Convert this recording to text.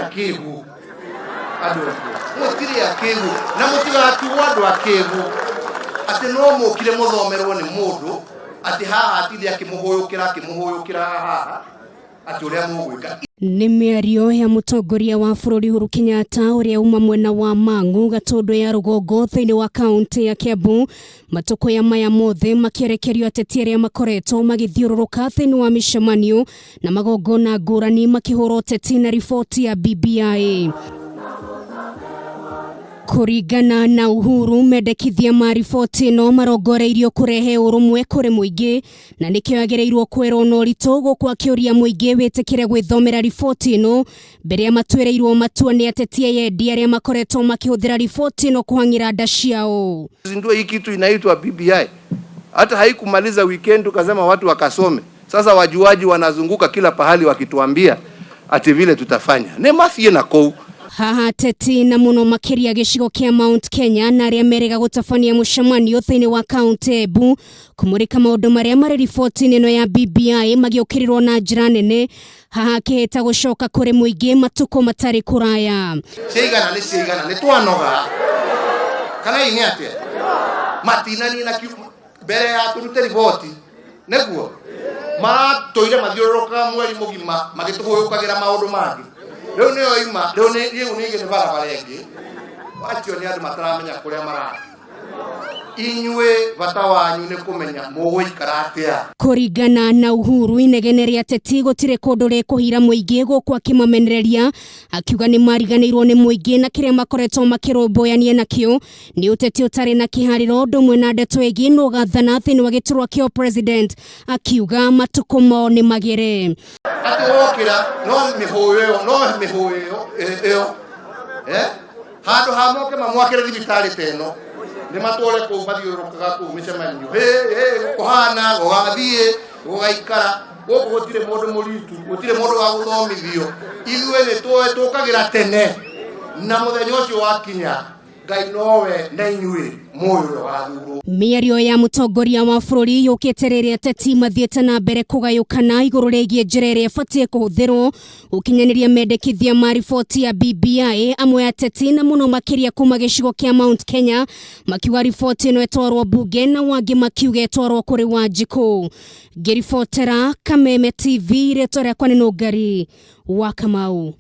akĩgu andũ aitũ, mũtirĩ akĩgu na mũtigatigwo andũ akĩgu atĩ no mũkire mũthomerwo nĩ mũndũ atĩ haha atinde akĩmũhũyũkĩra akĩmũhũyũkĩra haha atĩ ũrĩa mũgwĩka. Nĩ mĩario ya mũtongoria wa bũrũri Uhuru Kenyatta ũrĩa uma mwena wa Mang'u Gatũndũ ya rũgongo thĩinĩ wa kaũntĩ ya Kiambu. Matũkũya maya mothe makĩerekerio ateti arĩa makoretwo magĩthiũrũrũka thĩinĩ wa mĩcemanio na magongona ngũrani makĩhũra ũteti na riboti ya BBI. Kũringana na Uhuru, mendekithia ma riboti ĩno marongoreirio kũrehe ũrũmwe kũrĩ mũingĩ na nĩkĩo yagĩrĩirwo kwerwo na ũritũ gũkũ akĩũria mũingĩ wĩtĩkĩre gwĩthomera riboti ĩno mbere ya matuĩrĩirwo matua nĩ ateti eyendi arĩa makoretwo makĩhũthĩra riboti ĩno kũhang'ĩra nda ciao. Zindue hii kitu inaitwa BBI. Hata haikumaliza weekend tukasema watu wakasome. Sasa wajuaji wanazunguka kila pahali wakituambia ati vile tutafanya. Ne mathie na kou. Haha ateti na mũno makĩria gĩcigo kĩa Mount Kenya na arĩa merĩga gũtabania mũcemanio thĩinĩ wa kaũntĩ ya Embu kũmũrĩka maũndũ marĩa marĩ riboti-inĩ ĩno ya BBI magĩũkĩrĩrwo na njĩra nene haha akĩhĩta gũcoka kũrĩ mũingĩ matukũ matarĩ kũraya. Ciaigana nĩ ciaigana nĩ twanoga. Kana ii nĩ atĩa? Matinanina mbere ya tũrute riboti nĩguo maratũire mathiũrũrũkaga mweri mũgima magĩtũhũyũkagĩra maũndũ mangĩ. Rĩu nĩyo ima rĩu nĩ rĩu ningĩ nĩ barabara ĩngĩ. Acio nĩ andũ mataramenya kũrĩa marathiĩ. Inyuĩ bata wanyu nĩ kũmenya mũgũikara atĩa. Kũringana na Uhuru, inegene rĩa ateti gũtirĩ kũndũ rĩkũhira mũingĩ gũkũ akĩmamenereria akiuga nĩ mariganĩirwo nĩ mũingĩ na kĩrĩa makoretwo makĩrũmbũyania nakĩo nĩ ũteti ũtarĩ na kĩharĩro ũndũ ũmwe na ndeto ĩgiĩ nũ ũgathana thĩinĩ wa gĩturwa kĩa president akiuga matukũ mao nĩ magĩre. Atĩ wokĩra no mĩhũyũ ĩyo no mĩhũyũ ĩyo ĩyo eh handũ ha moke mamwakĩre thibitarĩ ta ĩno nĩ matware kũu mathiũrũrũkaga kũu mĩcemanio hĩ hĩ gũkũhana gũgathiĩ gũgaikara gũkũ gũtirĩ mũndũ mũritu gũtirĩ mũndũ wa gũthomithio ithuĩ nĩ tũĩ tũkagĩra tene na mũthenya ũcio wakinya Ngai nowe na inyuĩ mũĩ ũrĩa ũgathurwo. Mĩario ya mũtongoria wa bũrũri yũkĩte rĩrĩa ateti mathiĩte na mbere kũgayũkana igũrũ rĩgiĩ njĩra ĩrĩa ĩbatiĩ kũhũthĩrwo gũkinyanĩria mendekithia ma riboti ya BBI. Amwe ateti na mũno makĩria kuma gĩcigo kĩa Mount Kenya makiuga riboti ĩno ĩtwarwo mbunge na wangĩ makiuga ĩtwarwo kũrĩ Wanjikũ. Ngĩribotera Kameme TV, rĩtwa rĩakwa nĩ Nũngari wa Kamau.